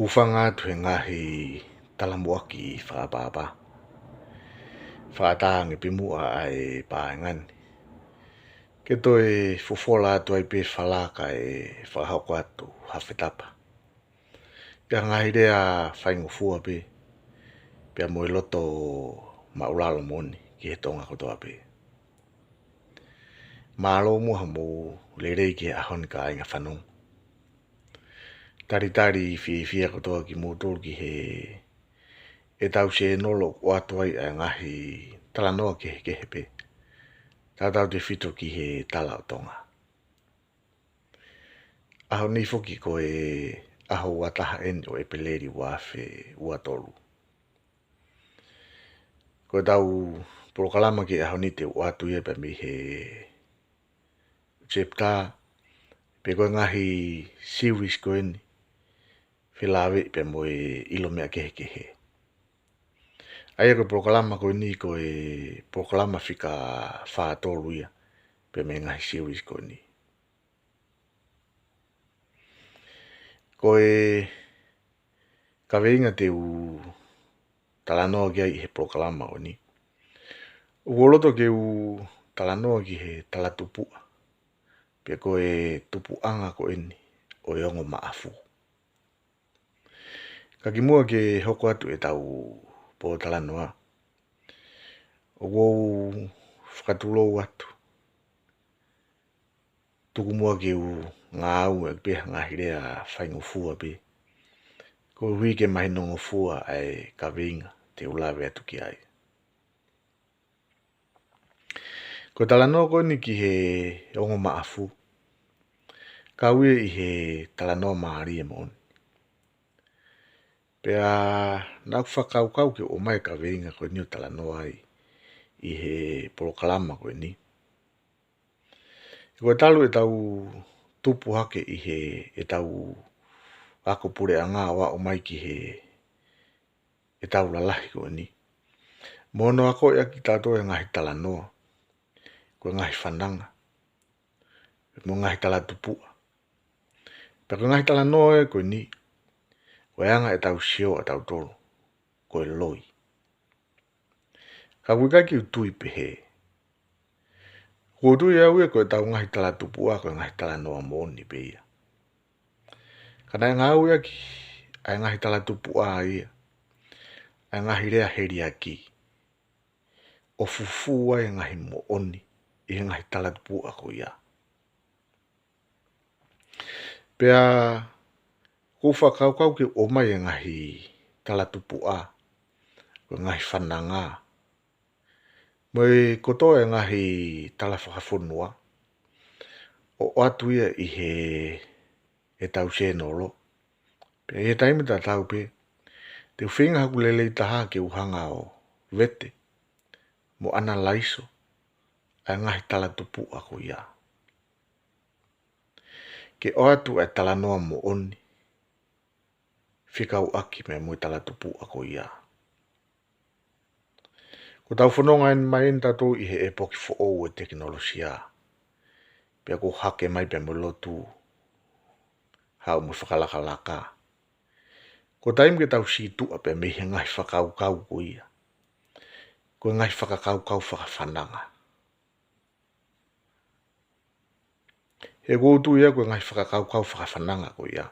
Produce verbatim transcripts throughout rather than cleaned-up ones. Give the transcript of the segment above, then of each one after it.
Hūfanga atu he ngaahi talamuʻaki fakaʻapaʻapa. Fakaʻatā ange pē muʻa ʻa e paenga ni ke toe fofola atu ai pē fala kae fakahoko atu ha fetapa ʻi ha ngaahi lea faingofua pē, pea mo e loto māʻulalo moʻoni ki he Tonga kotoa pē. Mālō muʻa hoʻomou lelei ki he ʻaho ni kāinga fanongo. Talitali fiefia kotoa kimoutolu ki he ʻetau sēnolo ʻoku ʻoatu ai ʻa e ngaahi talanoa kehekehe pē, tautautefito ki he tala ʻo Tonga. ʻAho ni foki ko e ʻaho ua taha eni ʻo ʻEpeleli ua afe ua tolu. Ko ʻetau polokalama ki he ʻaho ni te u ʻoatu ia pē mei he chapter, pe ko e ngaahi series ko eni, felāveʻi pea mo e ʻilo meʻa kehekehe. ʻA ia ko e polokalama ko eni ko e polokalama fika fā tolu ia pē mei he ngaahi series ko eni. Ko e kaveinga te u talanoa ki ai ʻi he polokalama ko eni, ʻoku ou loto ke u talanoa ki he talatupuʻa, pe ko e tupuʻanga ko eni ʻo e ongo maʻafu. Ka kimuʻa ke hoko atu ʻetau pōtalanoa, ʻoku ou fakatulou atu, tuku muʻa ke u ngāueʻaki pē ha ngaahi lea faingofua pē, koeʻuhi ke mahinongofua ʻa e kaveinga te u lave atu ki ai. Ko e talanoa ko eni ki he ongo maʻafu, kau ia ʻi he talanoa mālie moʻoni. Pea naʻá ku fakakaukau ke ʻomai e kaveinga ko eni ʻo talanoa ai ʻi he polokalama ko eni. Ko e talu ʻetau tupu hake ʻi he ʻetau ako puleʻanga ʻo aʻu mai ki he ʻetau lalahi ko eni, mo hono akoʻi ʻaki kitautolu e ngaahi talanoa, ko e ngaahi fananga, mo e ngaahi talatupuʻa. Pea ko e ngaahi talanoa ē ko eni, ko e anga ʻetau sio ʻatautolu ko e loi. Ka ʻoku ʻikai ke u tui pehē. ʻOku ou tui au ia ko ʻetau ngaahi talatupuʻa ko e ngaahi talanoa moʻoni pē ia. Ka naʻe ngāueʻaki ʻa e ngaahi talatupuʻa ia, ʻa e ngaahi lea heliaki, ʻo fufū ai e ngaahi moʻoni ʻi he ngaahi talatupuʻa ko ia. Pea ʻoku ou fakakaukau ke ʻomai e ngaahi talatupuʻa, ko e ngaahi fananga, mo e kotoa e ngaahi tala fakafonua, ʻo ʻoatu ia ʻi he ʻetau sēnolo. Pea ʻi he taimi tatau pē, te u feinga haʻaku lelei taha ke u hanga ʻo vete mo ʻanalaiso ʻa e ngaahi talatupuʻa ko ia, ke ʻoatu ʻa e talanoa moʻoni fekauʻaki pea mo e talatupuʻa ko ia. Ko ʻetau fononga eni mai eni tautolu ʻi he ʻepoki foʻou ʻo e tekinolosia, pea kuo hake mai pea mo e lotu, haʻu mo e fakalakalaka. Ko e taimi ke tau sītuʻa pē mei he ngaahi fakakaukau ko ia, ko e ngaahi fakakaukau fakafananga. He ʻoku ou tui au ko e ngaahi fakakaukau fakafananga ko ia,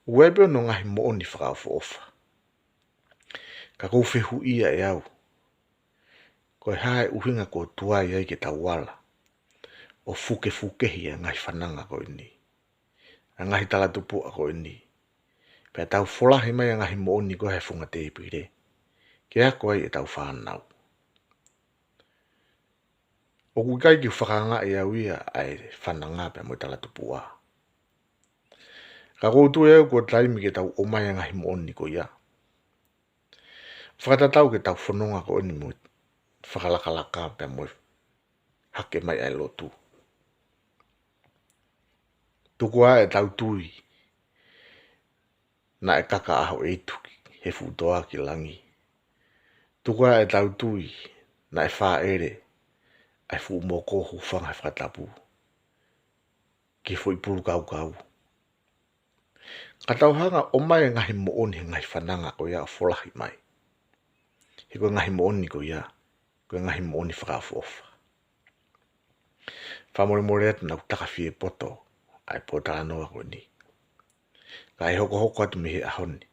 ʻoku ʻi ai pē hono ngaahi moʻoni fakaʻofoʻofa. Ka ʻoku ou fehuʻia ʻe au, ko e hā e ʻuhinga kuo tuai ai ke tau ala ʻo fukefukehi ʻa e ngaahi fananga ko eni, ʻa e ngaahi talatupuʻa ko eni, pea tau folahi mai ʻa e ngaahi moʻoni ko ē he funga tēpile ke ako ai ʻetau fānau. ʻOku ʻikai ke u fakaangaʻi au ia ʻa e fananga pea mo e talatupuʻa. Ka ʻoku ou tui au ko e taimi ke tau ʻomai ʻa e ngaahi moʻoni ko ia, fakatatau ki heʻetau fononga ko eni mo e fakalakalaka pea mo e hake mai ʻa e lotu. Tuku ā ʻetau tui naʻe kaka ʻa Houʻeiki he fuʻu toa ki langi. Tuku ā ʻetau tui naʻe fāʻele ʻa e fuʻu moko hūfanga he fakatapu ki he foʻi pulu kaukau. Ka tau hanga ʻo ʻomai e ngaahi moʻoni he ngaahi fananga ko ia ʻo folahi mai. He ko e ngaahi moʻoni ko ia, ko e ngaahi moʻoni fakaʻofoʻofa. Fakamolemole atu naʻa ku takafiepoto ʻa e pōtalanoa ko eni. Ka ʻe hokohoko atu mei he ʻaho ni,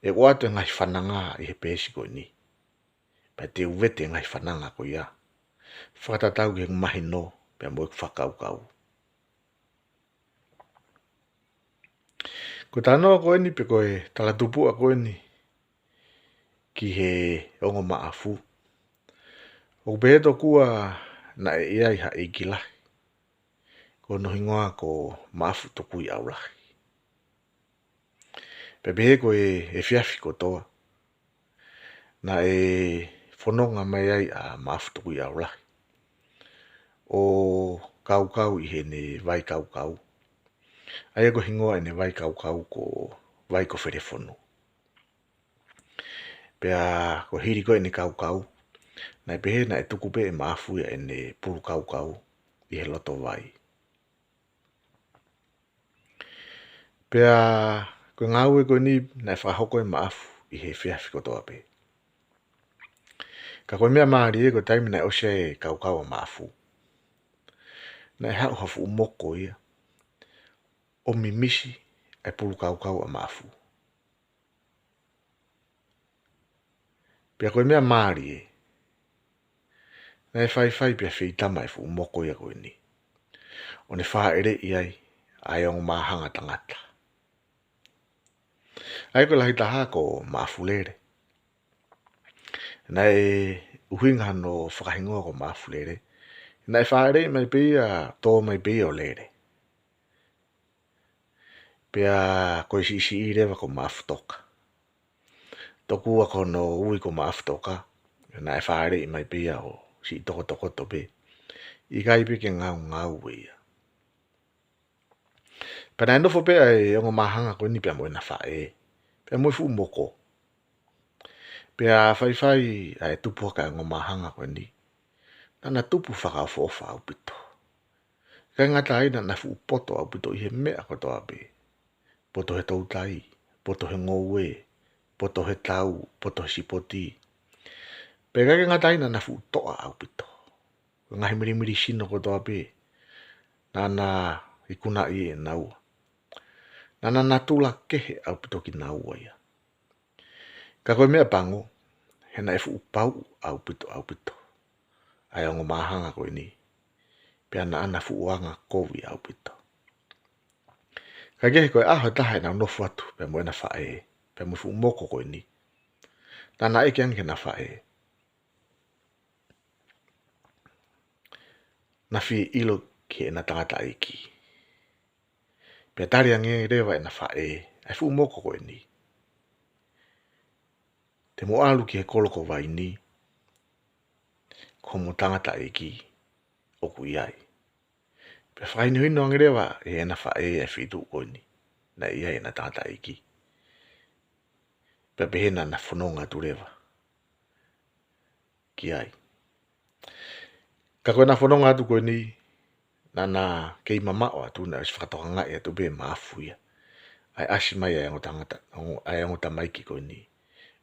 ʻe ʻoatu e ngaahi fananga ʻi he peesi ko eni. Pea te u vete e ngaahi fananga ko ia fakatatau ki he mahino pea mo e fakakaukau. Ko e talanoa ko eni pe ko e talatupuʻa ko eni ki he ongo Maʻafu, ʻoku pehē tokua naʻe ʻi ai ha ʻeiki lahi, ko hono hingoa ko Maʻafu Tukuiʻaulahi. Pea pehē ko e efiafi kotoa naʻe fononga mai ai ʻa Maʻafu Tukuiʻaulahi ʻo kaukau ʻi heʻene vai kaukau. ʻA ia ko e hingoa ʻene vai kaukau ko Vai ko Felefonu. Pea ko e hili ko ē ʻene kaukau, naʻe pehē naʻe tuku pē ʻe Maʻafu ia ʻene pulu kaukau ʻi he loto vai. Pea ko e ngāue ko eni naʻe fakahoko ʻe Maʻafu ʻi he efiafi kotoa pē. Ka ko e meʻa mālie, ko e taimi naʻe ʻosi ai e kaukau ʻa Maʻafu, naʻe haʻu ha fuʻu moko ia ʻo mimisi ʻa e pulu kaukau ʻa Maʻafu. Pea ko e meʻa mālie, naʻe faifai pea feitama e fuʻu moko ia ko eni, ʻo ne fāʻeleʻi ai ʻa e ongo māhanga tangata. ʻA ia ko e lahi taha ko Maʻafu Lele. Naʻe ʻuhinga hono fakahingoa ko Maʻafu Lele, naʻe fāʻeleʻi mai pē ia, tō mai pē ia ʻo lele. Pea ko e siʻisiʻi leva ko Maʻafu Toka. Tokua ko hono ui ko Maʻafu Toka, naʻe fāʻeleʻi mai pē ia ʻo siʻi tokotokoto pē. ʻIkai pē ke ngaungaue ia. Pea naʻe nofo pē ʻa e ongo māhanga ko eni pea mo ʻena faʻē, pea mo e fuʻu moko. Pea faifai ʻa e tupu hake ʻa e ongo māhanga ko eni, naʻa na tupu fakaʻofoʻofa ʻaupito. ʻIkai ngata ai, naʻa na fuʻu poto ʻaupito ʻi he meʻa kotoa pē. Poto he toutai, poto he ngoue, poto he tau, poto he sipoti. Pea ʻikai ke ngata ai, naʻa na fuʻu toʻa ʻaupito. Ko e ngaahi milimili sino kotoa pē naʻa na ikunaʻi ʻe naua, naʻa na natula kehe ʻaupito kinaua ia. Ka ko e meʻa pango, he naʻe fuʻu pauʻu ʻaupito ʻaupito ʻa e ongo māhanga ko eni, pea naʻa na fuʻu anga kovi ʻaupito. Ka kehe, ko e ʻaho ʻe taha ʻenau nofo atu pea mo ʻena faʻē, pea mo e fuʻu moko ko eni, naʻa na ʻeke ange ki heʻena faʻē, na fie ʻilo ki heʻena tangataʻeiki. Pea tali ange leva ʻena faʻē ʻa e fuʻu moko ko eni: Te mo ʻalu ki he kolo ko Vaini, ko homo tangataʻeiki ʻoku ʻi ai. Pea fakahinohino ange leva ʻe heʻena faʻē ʻa e feituʻu ko eni naʻe ʻi ai ʻena tangataʻeiki. Pea pehē naʻa na fononga atu leva ki ai. Ka ko ʻena fononga atu ko eni, naʻa na kei mamaʻo atu, naʻe ʻosi fakatokangaʻi atu pē ʻe Maʻafu ia ʻa e ʻasi mai ʻa e ongo tangata, ʻa e ongo tamaiki ko eni.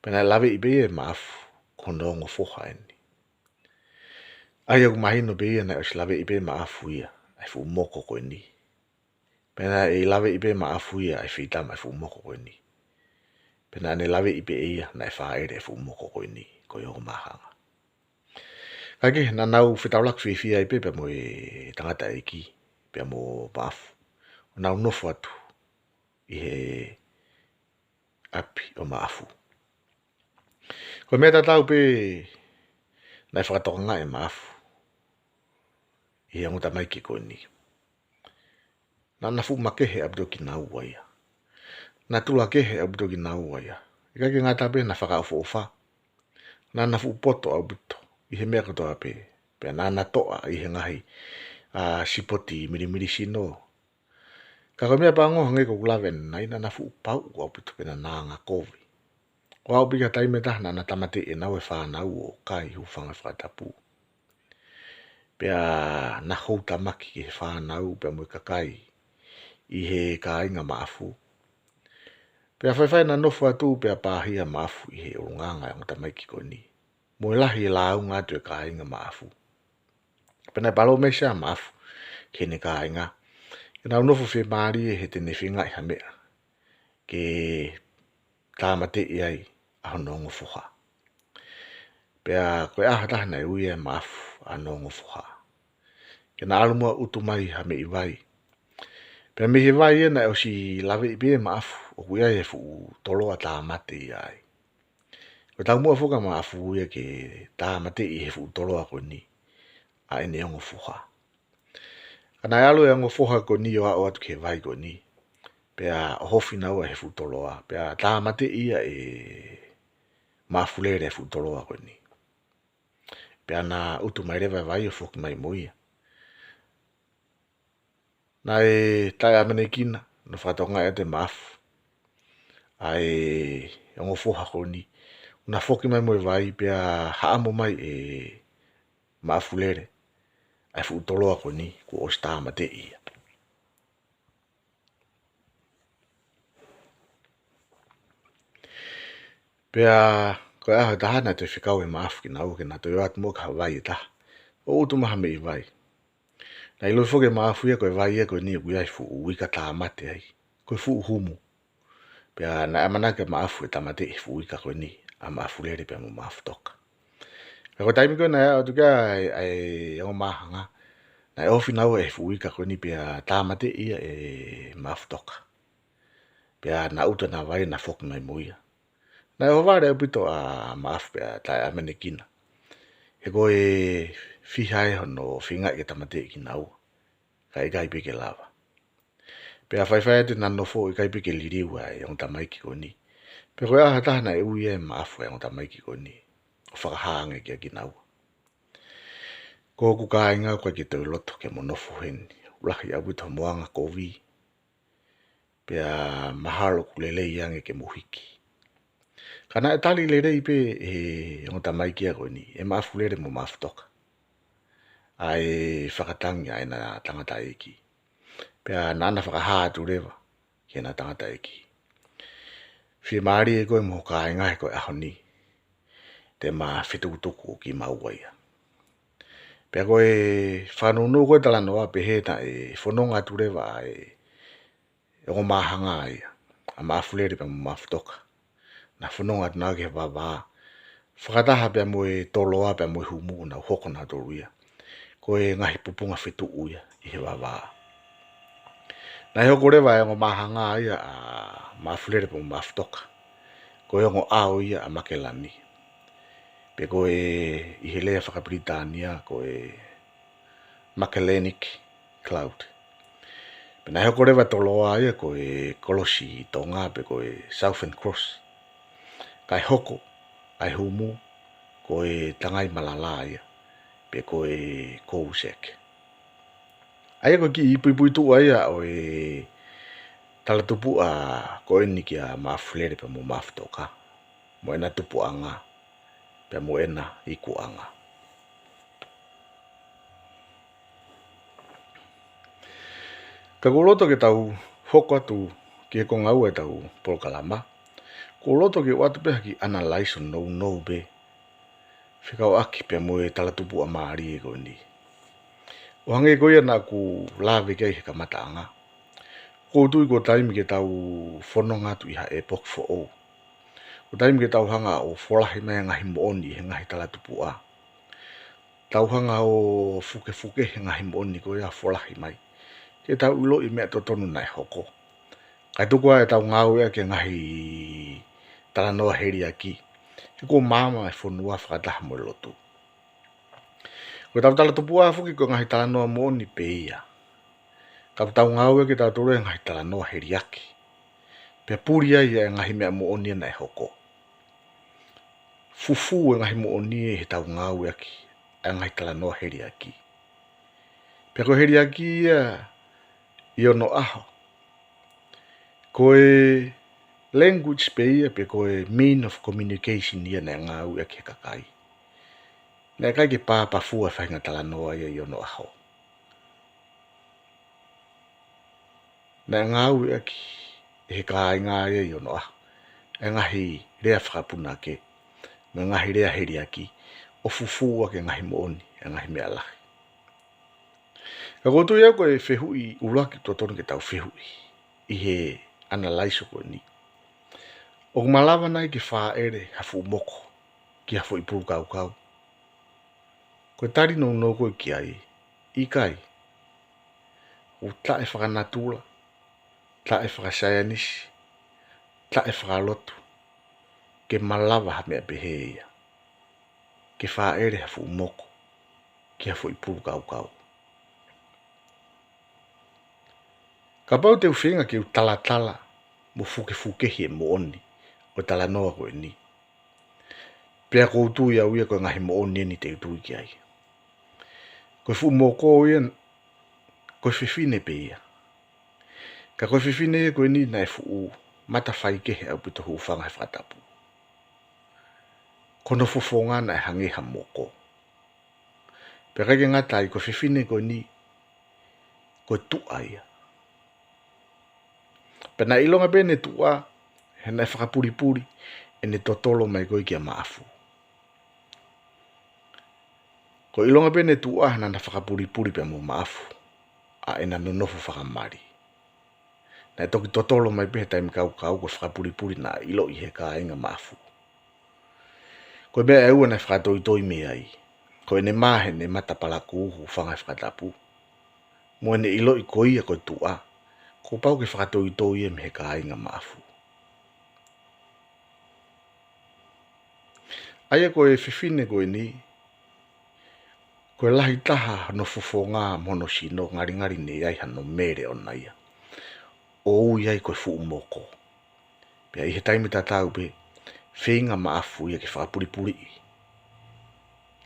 Pea naʻe laveʻi pē ia ʻe Maʻafu ko hono ongo foha eni. ʻA ia ʻoku mahino pē ia naʻe ʻosi laveʻi pē ʻe Maʻafu ia ʻa e fuʻu moko ko eni. Pea naʻe laveʻi pē ʻe Maʻafu ia ʻa e feitama ʻa e fuʻu moko ko eni. Pea naʻa ne laveʻi pē ʻe ia naʻe fāʻele e fuʻu moko ko eni, ko e ongo māhanga. Ka kehe, naʻa nau fetaulaki fiefia ai pē pea mo e tangataʻeiki, pea mo Maʻafu, ʻo nau nofo atu ʻi he ʻapi ʻo Maʻafu. Ko e meʻa tatau pē naʻe fakatokangaʻi ʻe Maʻafu ʻi he ongo tamaiki ko eni. Naʻa na fuʻu makehe ʻaupito kinaua ia. Natula kehe ʻaupito kinaua ia. ʻIkai ke ngata pē heʻena fakaʻofoʻofa, naʻa na fuʻu poto ʻaupito ʻi he meʻa kotoa pē. Pea naʻa na toʻa ʻi he ngaahi, ʻa, sipoti milimili sino. Ka ko e meʻa pango, hangē ko ʻeku lave ʻanenai, naʻa na fuʻu pauʻu ʻaupito pea naʻa na anga kovi. ʻO aʻu pē ki ha taimi ʻe taha naʻa na tāmateʻi ʻenau ʻe fānau ʻo kai, hūfanga he fakatapu. Pea na houtamaki ki he fānau pea mo e kakai ʻi he kāinga Maʻafu. Pea faifai naʻa nofo atu pea pāhia Maʻafu ʻi he ʻulungaanga ʻa e ongo tamaiki ko eni, mo e lahi e lāunga atu e kāinga Maʻafu. Pea naʻe palōmesi ʻa Maʻafu ki heʻene kāinga ke nau nofo fiemālie he te ne feingaʻi ha meʻa ke tāmateʻi ai ʻa hono ongo foha. Pea ko e ʻaho ʻe taha naʻe ui ai ʻe Maʻafu ʻa hono ongo foha ke na ʻalu muʻa ʻo utu mai ha meʻi vai. Pea mei he vai ia naʻe ʻosi laveʻi pē ʻe Maʻafu ʻoku ʻi ai e fuʻu toloa tāmate ia ai. Ko e taumuʻa foki ʻa Maʻafu ia ke tāmateʻi he fuʻu toloa ko eni ʻa ʻene ongo foha. Ka naʻe ʻalu e ongo foha ko eni ʻo aʻu atu ki he vai ko eni, pea ʻohofi naua he fuʻu toloa, pea tāmateʻi ia ʻe Maʻafulele e fuʻu toloa ko eni. Pea na utu mai leva e vai ʻo foki mai mo ia. Naʻe taʻeʻamanekina hono fakatokangaʻi atu ʻe Maʻafu ʻa e ongo foha ko eni ʻoku na foki mai mo e vai, pea haʻamo mai ʻe Maʻafulele ʻa e fuʻu toloa ko eni kuo ʻosi tāmateʻi ia. Pea ko e ʻaho ʻe taha naʻe toe fekau ʻe Maʻafu kinaua ke na toe ō atu muʻa ki ha vai ʻe taha ʻo utu mai ha meʻi vai. Naʻe ʻilo foki ʻe Maʻafu ia ko e vai ia ko eni ʻoku ʻi ai e fuʻu ika tāmate ai, ko e fuʻu humu. Pea naʻe ʻamanaki ʻa Maʻafu ʻe tāmateʻi he fuʻu ika ko eni ʻa Maʻafulele pea mo Maʻafutoka. Ka ko e taimi ko ē naʻe aʻu atu ki ai ʻa e ongo māhanga, naʻe ʻohofi naua he fuʻu ika ko eni pea tāmateʻi ia ʻe Maʻafutoka. Pea na utu ʻena vai na foki mai mo ia. Naʻe ʻohovale ʻaupito ʻa Maʻafu pea taʻeʻamanekina, he ko e fiha ē hono feingaʻi ke tāmateʻi kinaua, ka ʻikai pē ke lava. Pea faifai atu ʻena nofo ʻikai pē ke liliu ʻa e ongo tamaiki ko eni. Pea ko e ʻaho ʻe taha naʻe ui ai ʻe Maʻafu ʻa e ongo tamaiki ko eni ʻo fakahā ange kiate kinaua: Ko hoku kāinga, ʻoku ʻikai ke toe loto ke mo nofo heni. ʻOku lahi ʻaupito homo angakovi, pea mahalo ʻoku lelei ange ke mo hiki. Ka naʻe tali lelei pē ʻe he ongo tamaiki ia ko eni, ʻe Maʻafulele mo Maʻafutoka, ʻa e fakatangi ʻa ʻena tangataʻeiki. Pea naʻá na fakahā atu leva ki heʻena tangataʻeiki: Fiemālie koe mo ho kāinga he ko e ʻaho ni te ma fetukutuku ʻo kimaua ia. Pea ko e fakanounou ko ē talanoa pehē naʻe fononga atu leva ʻa e ongo māhanga ia, ʻa Maʻafulele pea mo Maʻafutoka, na fononga atu naua ki he vavā, fakataha pea mo e toloa pea mo e humu, ʻo nau hoko nautolu ia ko e ngaahi pupunga fetuʻu ia ʻi he vavā. Naʻe hoko leva e ongo māhanga ia ʻa Maʻafulele pea mo Maʻafutoka ko e ongo ʻao ia ʻa Makelani, pe ko e, ʻi he lea fakapilitānia, ko e Magellanic Cloud. Pea naʻe hoko leva e toloa ia ko e Kolosi Tonga, pe ko e Southern Cross. Kae hoko ʻa e humu ko e Tangai Malala ia, pe ko e COSAC. ʻA ia ko e kiʻi puipuituʻa ia ʻo e talatupuʻa ko eni kia Maʻafulele pea mo Maʻafutoka, mo ʻena tupuʻanga pea mo ʻena ikuʻanga. Ka ʻoku ou loto ke tau hoko atu ki he konga ua ʻetau polokalama, ʻoku ou loto ke ʻoatu pē ha kiʻi analyze ʻo nounou pē fekauʻaki pea mo e talatupuʻa mālie ko eni. ʻO hangē ko ia naʻá ku lave ki ai he kamataʻanga, ʻoku ou tui kuo taimi ke tau fononga atu ʻi ha ʻepoki foʻou. Kuo taimi ke tau hanga ʻo folahi mai e ngaahi moʻoni ʻi he ngaahi talatupuʻa. Tau hanga ʻo fukefuke he ngaahi moʻoni ko ia ʻoku folahi mai, ke tau ʻiloʻi e meʻa totonu naʻe hoko, kae tuku ā ʻetau ngāueʻaki e ngaahi talanoa heliaki, he kuo maama e fonua fakataha mo e lotu. Ko ʻetau talatupuʻa foki ko e ngaahi talanoa moʻoni pē ia, ka tau ngāueʻaki ʻe tautolu e ngaahi talanoa heliaki, pea puli ai e ngaahi meʻa moʻoni naʻe hoko. Fufū e ngaahi moʻoni ʻi heʻetau ngāueʻaki e ngaahi talanoa heliaki. Pea ko e heliaki ia ʻi onoʻaho, ko e language pē ia, pe ko e mean of communication ia naʻe ngāueʻaki ʻe he kakai. Naʻe ʻikai ke pāpafua e faʻahinga talanoa ia ʻi onoʻaho. Naʻe ngāueʻaki ʻe he kāinga ia ʻi onoʻaho ʻa e ngaahi lea fakapunake mo e ngaahi lea heliaki, ʻo fufū ʻaki e ngaahi moʻoni ʻa e ngaahi meʻa lahi. Ka ʻoku ou tui au ko e fehuʻi ʻuluaki totonu ke tau fehuʻi ʻi he ʻanalaiso ko eni, ʻoku malava nai ke fāʻele ha fuʻu moko ki ha foʻi pulu kaukau? Ko e tali nounou ko ē ki ai, ʻikai. ʻOku taʻe fakanatula, taʻe fakasaienisi, taʻe fakalotu ke malava ha meʻa pehē ia, ke fāʻele ha fuʻu moko ki ha foʻi pulu kaukau. Kapau te u feinga ke u talatala mo fukefukehi e moʻoni ʻo e talanoa ko eni, pea ʻoku ou tui au ia ko e ngaahi moʻoni eni te u tui ki ai. Ko e fuʻu moko ia, ko e fefine pē ia. Ka ko e fefine ia ko eni naʻe fuʻu mata faikehe ʻaupito, hūfanga he fakatapu. Ko hono fofonga naʻe hangē ha moko. Pea ʻikai ke ngata ai, ko e fefine ko eni ko e tuʻa ia. Pea naʻe ʻilonga pē ʻene tuʻa he naʻe fakapulipuli ʻene totolo mai ko ē kia Maʻafu. Ko e ʻilonga pē ʻene tuʻa he naʻa na fakapulipuli pea mo Maʻafu ʻa ʻena nonofo fakamali. Naʻe toki totolo mai pē he taimi kaukau ko e fakapulipuli naʻe ʻiloʻi he kāinga Maʻafu. Ko e meʻa ʻe ua naʻe fakatoitoi mei ai, ko ʻene mā heʻene mata palakū, hūfanga he fakatapu, mo ʻene ʻiloʻi ko ia ko e tuʻa, kuo pau ke fakatoitoi ia mei he kāinga Maʻafu. ʻA ia ko e fefine ko eni, ko e lahi taha hono fofonga mo hono sino, ngalingali ne ʻi ai hano mele ʻona ia, ʻo ui ai ko e fuʻu moko. Pea ʻi he taimi tatau pē, feinga Maʻafu ia ke fakapulipuliʻi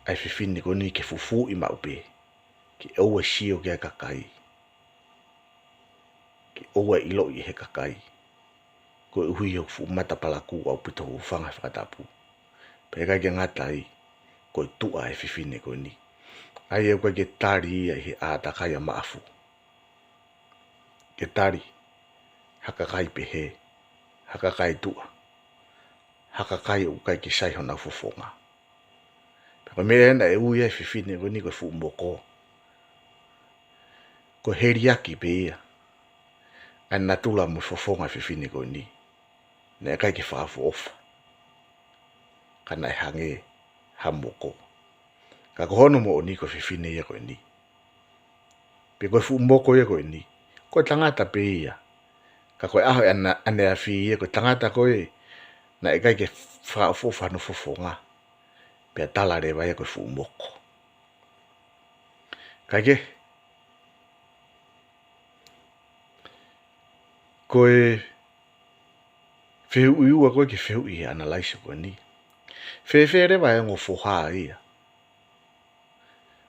ʻa e fefine ko eni, ke fufūʻi maʻu pē, ke ʻoua ʻe sio ki ai e kakai, ke ʻoua ʻe ʻiloʻi ʻe he kakai, koeʻuhi ʻoku fuʻu mata palakū ʻaupito, hūfanga he fakatapu. Pea ʻikai ke ngata ai, ko e tuʻa e fefine ko eni. ʻA ia ʻoku ʻikai ke tali ia ʻi he ʻātakai ʻa Maʻafu, ke tali ha kakai pehē, ha kakai tuʻa, ha kakai ʻoku ʻikai ke sai honau fofonga. Pea ko e meʻa ia naʻe ui ai e fefine ko eni ko e fuʻu moko, ko e heliaki pē ia ʻa e natula mo e fofonga e fefine ko eni. Naʻe ʻikai ke fakaʻofoʻofa, ka naʻe hangē ha moko. Ka ko hono moʻoni ko e fefine ia ko eni, pe ko e fuʻu moko ia ko eni, ko e tangata pē ia. Ka ko e ʻaho ʻo ʻene, ʻene afi ia, ko e tangata ko ē naʻe ʻikai ke fakaʻofoʻofa hono fofonga, pea tala leva ia ko e fuʻu moko. Kae kehe, ko e fehuʻi ua ko ē ke fehuʻi he ʻanalaiso ko eni, fēfē leva e ongo foha ia?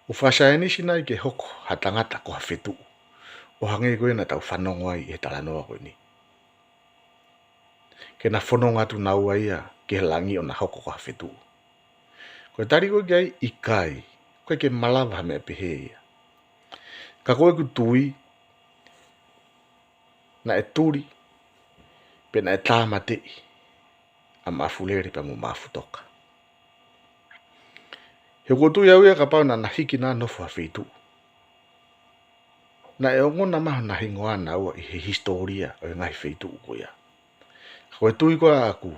ʻOku fakasaienisi nai ke hoko ha tangata ko ha fetuʻu, ʻo hangē ko ia naʻa tau fanongo ai he talanoa ko eni, ke na fononga atu naua ia ki he langi ʻo na hoko ko ha fetuʻu? Ko e tali ko ē ki ai, ʻikai. ʻOku ʻikai ke malava ha meʻa pehē ia. Ka ko ʻeku tui, naʻe tuli, pe naʻe tāmateʻi ʻa Maʻafu Lele pea mo Maʻafu Toka. He ʻoku ou tui au ia kapau naʻa na hiki na nofo ha feituʻu, naʻe ongona mai hona hingoa naua ʻi he hisitōlia ʻo e ngaahi feituʻu ko ia. Ka ko e tui ko ē ʻaʻaku,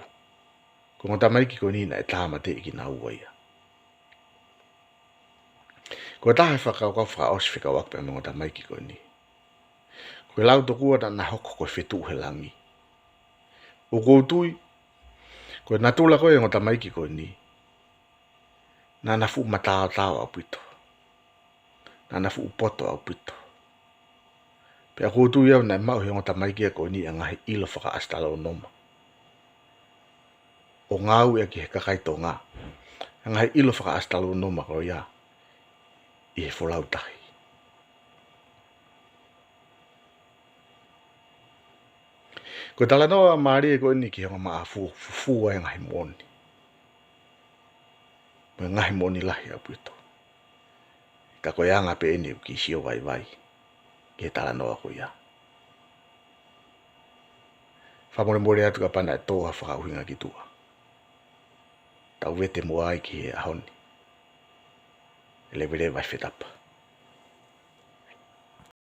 ko e ongo tamaiki ko eni naʻe tāmateʻi kinaua ia. Ko e taha e fakakaukau fakaʻosi fekauʻaki pea mo e ongo tamaiki ko eni, ko e lau tokua naʻa na hoko ko e fetuʻu he langi. ʻOku ou tui, ko e natula ko ē e ongo tamaiki ko eni, naʻa na fuʻu mataotao ʻaupito, naʻa na fuʻu poto ʻaupito. Pea ʻoku ou tui au naʻe maʻu he ongo tamaiki ia ko eni e ngaahi ʻilo fakaʻasitalōnoma, ʻo ngāueʻaki ʻe he kakai Tonga e ngaahi ʻilo fakaʻasitalōnoma ko ia ʻi he folau tahi. Ko e talanoa mālie ko eni ki he ongo Maʻafu, fufū ai e ngaahi moʻoni, mo e ngaahi moʻoni lahi ʻaupito. Ka ko e anga pē eni ʻeku kiʻi sio vaivai ki he talanoa ko ia. Fakamolemole atu kapau naʻe tō ha fakaʻuhinga ki tuʻa. Tau vete muʻa ai ki he ʻaho ni. Leveleva e fetapa.